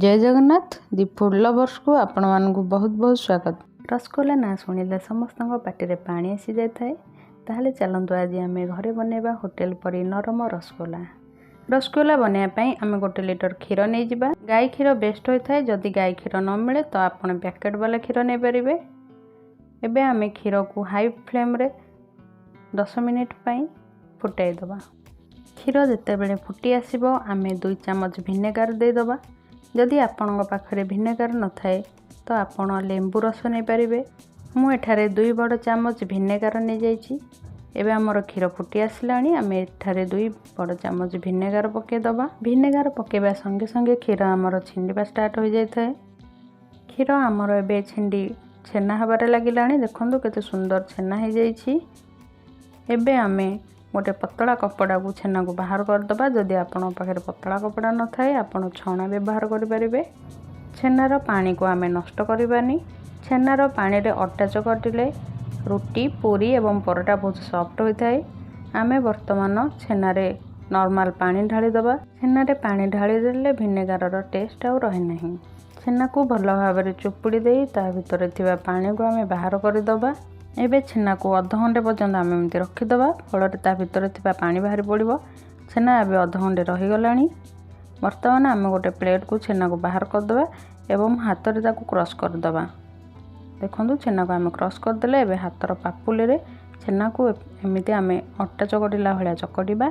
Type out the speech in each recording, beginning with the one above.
ଜୟ ଜଗନ୍ନାଥ, ଦି food ଲଭର୍ସକୁ ଆପଣମାନଙ୍କୁ ବହୁତ ବହୁତ ସ୍ୱାଗତ। ରସଗୋଲା ନାଁ ଶୁଣିଲେ ସମସ୍ତଙ୍କ ପାଟିରେ ପାଣି ଆସିଯାଇଥାଏ। ତାହେଲେ ଚାଲନ୍ତୁ, ଆଜି ଆମେ ଘରେ ବନେଇବା ହୋଟେଲ ପରି ନରମ ରସଗୋଲା। ରସଗୋଲା ବନେଇବା ପାଇଁ ଆମେ 1 ଲିଟର କ୍ଷୀର ନେଇଯିବା। ଗାଈ କ୍ଷୀର ବେଷ୍ଟ ହୋଇଥାଏ। ଯଦି ଗାଈ କ୍ଷୀର ନ ମିଳେ, ତ ଆପଣ ପ୍ୟାକେଟ୍ ବାଲା କ୍ଷୀର ନେଇପାରିବେ। ଏବେ ଆମେ କ୍ଷୀରକୁ ହାଇ ଫ୍ଲେମ୍ରେ 10 ମିନିଟ୍ ପାଇଁ ଫୁଟାଇ ଦେବା। କ୍ଷୀର ଯେତେବେଳେ ଫୁଟି ଆସିବ, ଆମେ 2 ଚାମଚ ଭିନେଗାର ଦେଇଦେବା। ଯଦି ଆପଣଙ୍କ ପାଖରେ ଭିନେଗାର ନଥାଏ, ତ ଆପଣ ଲେମ୍ବୁ ରସ ନେଇପାରିବେ। ମୁଁ ଏଠାରେ 2 ବଡ଼ ଚାମଚ ଭିନେଗାର ନେଇଯାଇଛି। ଏବେ ଆମର କ୍ଷୀର ଫୁଟି ଆସିଲାଣି। ଆମେ ଏଠାରେ 2 ବଡ଼ ଚାମଚ ଭିନେଗାର ପକାଇଦେବା। ଭିନେଗାର ପକାଇବା ସଙ୍ଗେ ସଙ୍ଗେ କ୍ଷୀର ଆମର ଛିଣ୍ଡିବା ଷ୍ଟାର୍ଟ ହୋଇଯାଇଥାଏ। କ୍ଷୀର ଆମର ଏବେ ଛିଣ୍ଡି ଛେନା ହେବାରେ ଲାଗିଲାଣି। ଦେଖନ୍ତୁ, କେତେ ସୁନ୍ଦର ଛେନା ହେଇଯାଇଛି। ଏବେ ଆମେ ଗୋଟେ ପତଳା କପଡ଼ାକୁ ଛେନାକୁ ବାହାର କରିଦେବା। ଯଦି ଆପଣଙ୍କ ପାଖରେ ପତଳା କପଡ଼ା ନଥାଏ, ଆପଣ ଛଣା ବ୍ୟବହାର କରିପାରିବେ। ଛେନାର ପାଣିକୁ ଆମେ ନଷ୍ଟ କରିବାନି। ଛେନାର ପାଣିରେ ଅଟା ଚକଟିଲେ ରୁଟି, ପୁରୀ ଏବଂ ପରଟା ବହୁତ ସଫ୍ଟ ହୋଇଥାଏ। ଆମେ ବର୍ତ୍ତମାନ ଛେନାରେ ନର୍ମାଲ ପାଣି ଢାଳିଦେବା। ଛେନାରେ ପାଣି ଢାଳିଦେଲେ ଭିନେଗାରର ଟେଷ୍ଟ ଆଉ ରହେ ନାହିଁ। ଛେନାକୁ ଭଲ ଭାବରେ ଚୁପୁଡ଼ି ଦେଇ ତା ଭିତରେ ଥିବା ପାଣିକୁ ଆମେ ବାହାର କରିଦେବା। ଏବେ ଛେନାକୁ ଅଧଘଣ୍ଟେ ପର୍ଯ୍ୟନ୍ତ ଆମେ ଏମିତି ରଖିଦେବା, ଫଳରେ ତା ଭିତରେ ଥିବା ପାଣି ବାହାରି ପଡ଼ିବ। ଛେନା ଏବେ ଅଧଘଣ୍ଟେ ରହିଗଲାଣି। ବର୍ତ୍ତମାନ ଆମେ ଗୋଟେ ପ୍ଲେଟ୍କୁ ଛେନାକୁ ବାହାର କରିଦେବା ଏବଂ ହାତରେ ତାକୁ କ୍ରସ୍ କରିଦେବା। ଦେଖନ୍ତୁ, ଛେନାକୁ ଆମେ କ୍ରସ୍ କରିଦେଲେ। ଏବେ ହାତର ପାପୁଲିରେ ଛେନାକୁ ଏମିତି ଆମେ ଅଟା ଚକଟିଲା ଭଳିଆ ଚକଟିବା।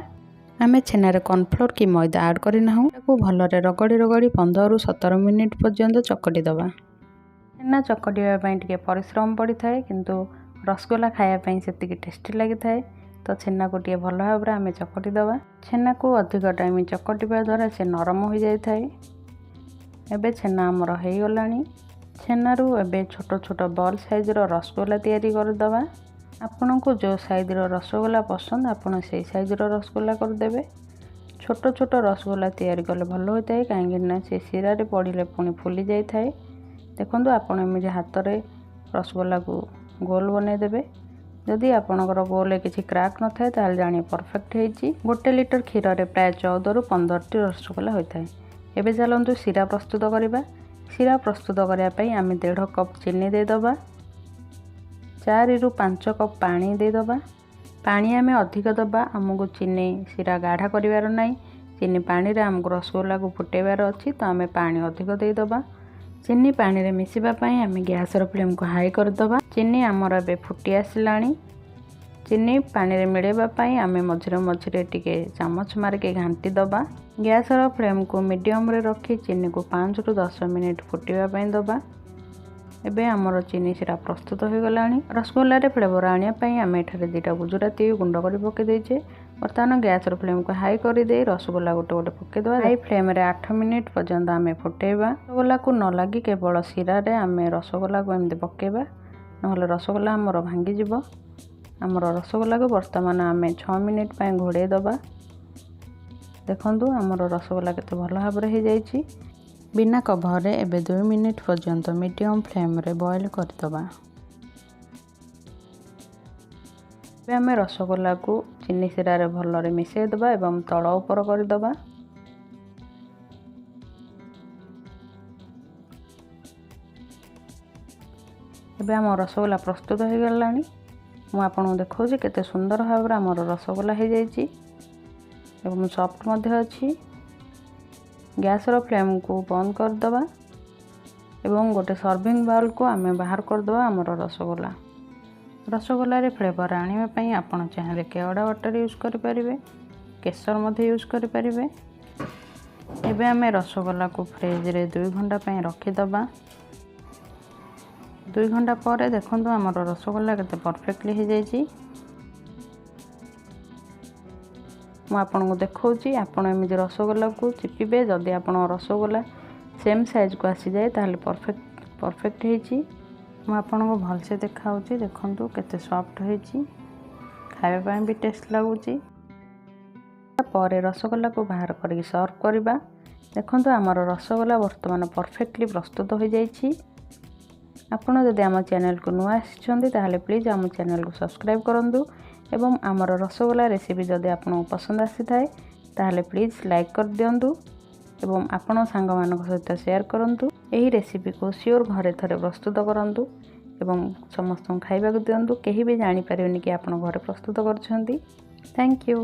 ଆମେ ଛେନାରେ କର୍ଣ୍ଣଫ୍ଲୋର୍ କି ମଇଦା ଆଡ଼୍ କରିନାହୁଁ। ତାକୁ ଭଲରେ ରଗଡ଼ି ରଗଡ଼ି 15ରୁ 17 ମିନିଟ୍ ପର୍ଯ୍ୟନ୍ତ ଚକଟି ଦେବା। ଛେନା ଚକଟିବା ପାଇଁ ଟିକେ ପରିଶ୍ରମ ପଡ଼ିଥାଏ, କିନ୍ତୁ ରସଗୋଲା ଖାଇବା ପାଇଁ ସେତିକି ଟେଷ୍ଟି ଲାଗିଥାଏ। ତ ଛେନାକୁ ଟିକେ ଭଲ ଭାବରେ ଆମେ ଚକଟି ଦେବା। ଛେନାକୁ ଅଧିକ ଟାଇମ୍ ଚକଟିବା ଦ୍ୱାରା ସେ ନରମ ହୋଇଯାଇଥାଏ। ଏବେ ଛେନା ଆମର ହେଇଗଲାଣି। ଛେନାରୁ ଏବେ ଛୋଟ ଛୋଟ ବଲ୍ ସାଇଜ୍ର ରସଗୋଲା ତିଆରି କରିଦେବା। ଆପଣଙ୍କୁ ଯେଉଁ ସାଇଜ୍ର ରସଗୋଲା ପସନ୍ଦ, ଆପଣ ସେଇ ସାଇଜ୍ର ରସଗୋଲା କରିଦେବେ। ଛୋଟ ଛୋଟ ରସଗୋଲା ତିଆରି କଲେ ଭଲ ହୋଇଥାଏ, କାହିଁକିନା ସେ ଶିରାରେ ପଡ଼ିଲେ ପୁଣି ଫୁଲି ଯାଇଥାଏ। ଦେଖନ୍ତୁ, ଆପଣ ଏମିତି ହାତରେ ରସଗୋଲାକୁ ଗୋଲ ବନେଇଦେବେ। ଯଦି ଆପଣଙ୍କର ଗୋଲରେ କିଛି କ୍ରାକ୍ ନଥାଏ, ତାହେଲେ ଜାଣିବେ ପରଫେକ୍ଟ ହେଇଛି। 1 ଲିଟର କ୍ଷୀରରେ ପ୍ରାୟ 14ରୁ 15ଟି ରସଗୋଲା ହୋଇଥାଏ। ଏବେ ଚାଲନ୍ତୁ ଶିରା ପ୍ରସ୍ତୁତ କରିବା। ଶିରା ପ୍ରସ୍ତୁତ କରିବା ପାଇଁ ଆମେ 1.5 କପ୍ ଚିନି ଦେଇଦେବା, 4ରୁ 5 କପ୍ ପାଣି ଦେଇଦେବା। ପାଣି ଆମେ ଅଧିକ ଦେବା, ଆମକୁ ଚିନି ଶିରା ଗାଢ଼ା କରିବାର ନାହିଁ। ଚିନି ପାଣିରେ ଆମକୁ ରସଗୋଲାକୁ ଫୁଟାଇବାର ଅଛି, ତ ଆମେ ପାଣି ଅଧିକ ଦେଇଦେବା। ଚିନି ପାଣିରେ ମିଶିବା ପାଇଁ ଆମେ ଗ୍ୟାସ୍ର ଫ୍ଲେମ୍କୁ ହାଇ କରିଦେବା। ଚିନି ଆମର ଏବେ ଫୁଟି ଆସିଲାଣି। ଚିନି ପାଣିରେ ମିଳାଇବା ପାଇଁ ଆମେ ମଝିରେ ମଝିରେ ଟିକେ ଚାମଚ ମାରିକି ଘାଣ୍ଟି ଦେବା। ଗ୍ୟାସ୍ର ଫ୍ଲେମ୍କୁ ମିଡ଼ିୟମରେ ରଖି ଚିନିକୁ 5ରୁ 10 ମିନିଟ୍ ଫୁଟିବା ପାଇଁ ଦେବା। ଏବେ ଆମର ଚିନି ଶିରା ପ୍ରସ୍ତୁତ ହୋଇଗଲାଣି। ରସଗୋଲାରେ ଫ୍ଲେଭର ଆଣିବା ପାଇଁ ଆମେ ଏଠାରେ 2ଟା ଗୁଜୁରାତି ଗୁଣ୍ଡ କରି ପକାଇ ଦେଇଛେ। ବର୍ତ୍ତମାନ ଗ୍ୟାସ୍ର ଫ୍ଲେମ୍କୁ ହାଇ କରିଦେଇ ରସଗୋଲା ଗୋଟେ ଗୋଟେ ପକାଇଦେବା। ହାଇ ଫ୍ଲେମ୍ରେ 8 ମିନିଟ୍ ପର୍ଯ୍ୟନ୍ତ ଆମେ ଫୁଟାଇବା। ରସଗୋଲାକୁ ନ ଲାଗି କେବଳ ଶିରାରେ ଆମେ ରସଗୋଲାକୁ ଏମିତି ପକାଇବା, ନହେଲେ ରସଗୋଲା ଆମର ଭାଙ୍ଗିଯିବ। ଆମର ରସଗୋଲାକୁ ବର୍ତ୍ତମାନ ଆମେ 6 ମିନିଟ୍ ପାଇଁ ଘୋଡ଼େଇ ଦେବା। ଦେଖନ୍ତୁ, ଆମର ରସଗୋଲା କେତେ ଭଲ ଭାବରେ ହେଇଯାଇଛି। ବିନା କଭରରେ ଏବେ 2 ମିନିଟ୍ ପର୍ଯ୍ୟନ୍ତ ମିଡ଼ିୟମ୍ ଫ୍ଲେମ୍ରେ ବଏଲ୍ କରିଦେବା। ଏବେ ଆମେ ରସଗୋଲାକୁ ଚିନି ଶିରାରେ ଭଲରେ ମିଶାଇ ଦେବା ଏବଂ ତଳ ଉପର କରିଦେବା। ଏବେ ଆମ ରସଗୋଲା ପ୍ରସ୍ତୁତ ହୋଇଗଲାଣି। ମୁଁ ଆପଣଙ୍କୁ ଦେଖାଉଛି କେତେ ସୁନ୍ଦର ଭାବରେ ଆମର ରସଗୋଲା ହେଇଯାଇଛି ଏବଂ ସଫ୍ଟ ମଧ୍ୟ ଅଛି। ଗ୍ୟାସ୍ର ଫ୍ଲେମ୍କୁ ବନ୍ଦ କରିଦେବା ଏବଂ ଗୋଟେ ସର୍ଭିଂ ବାଉଲ୍କୁ ଆମେ ବାହାର କରିଦେବା ଆମର ରସଗୋଲା। ରସଗୋଲାରେ ଫ୍ଲେଭର୍ ଆଣିବା ପାଇଁ ଆପଣ ଚାହିଁଲେ କେୱଡ଼ା ୱାଟର୍ ୟୁଜ୍ କରିପାରିବେ, କେଶର ମଧ୍ୟ ୟୁଜ୍ କରିପାରିବେ। ଏବେ ଆମେ ରସଗୋଲାକୁ ଫ୍ରିଜ୍ରେ 2 ଘଣ୍ଟା ପାଇଁ ରଖିଦେବା। 2 ଘଣ୍ଟା ପରେ ଦେଖନ୍ତୁ, ଆମର ରସଗୋଲା କେତେ ପରଫେକ୍ଟଲି ହେଇଯାଇଛି। ମୁଁ ଆପଣଙ୍କୁ ଦେଖାଉଛି। ଆପଣ ଏମିତି ରସଗୋଲାକୁ ଚିପିବେ, ଯଦି ଆପଣଙ୍କ ରସଗୋଲା ସେମ୍ ସାଇଜ୍କୁ ଆସିଯାଏ, ତାହେଲେ ପରଫେକ୍ଟ ହେଇଛି। ମୁଁ ଆପଣଙ୍କୁ ଭଲସେ ଦେଖାଉଛି। ଦେଖନ୍ତୁ, କେତେ ସଫ୍ଟ ହେଇଛି, ଖାଇବା ପାଇଁ ବି ଟେଷ୍ଟ ଲାଗୁଛି। ପରେ ରସଗୋଲାକୁ ବାହାର କରିକି ସର୍ଭ କରିବା। ଦେଖନ୍ତୁ, ଆମର ରସଗୋଲା ବର୍ତ୍ତମାନ ପରଫେକ୍ଟଲି ପ୍ରସ୍ତୁତ ହୋଇଯାଇଛି। ଆପଣ ଯଦି ଆମ ଚ୍ୟାନେଲକୁ ନୂଆ ଆସିଛନ୍ତି, ତାହେଲେ ପ୍ଲିଜ୍ ଆମ ଚ୍ୟାନେଲକୁ ସବସ୍କ୍ରାଇବ୍ କରନ୍ତୁ ଏବଂ ଆମର ରସଗୋଲା ରେସିପି ଯଦି ଆପଣଙ୍କୁ ପସନ୍ଦ ଆସିଥାଏ, ତାହେଲେ ପ୍ଲିଜ୍ ଲାଇକ୍ କରିଦିଅନ୍ତୁ। ଏବଂ ଆପଣ ସାଙ୍ଗମାନଙ୍କ ସହିତ ସେୟାର କରନ୍ତୁ। ଏହି ରେସିପିକୁ ସିଓର ଘରେ ଥରେ ପ୍ରସ୍ତୁତ କରନ୍ତୁ ଏବଂ ସମସ୍ତଙ୍କୁ ଖାଇବାକୁ ଦିଅନ୍ତୁ। କେହି ବି ଜାଣିପାରିବେନି କି ଆପଣ ଘରେ ପ୍ରସ୍ତୁତ କରୁଛନ୍ତି। Thank you.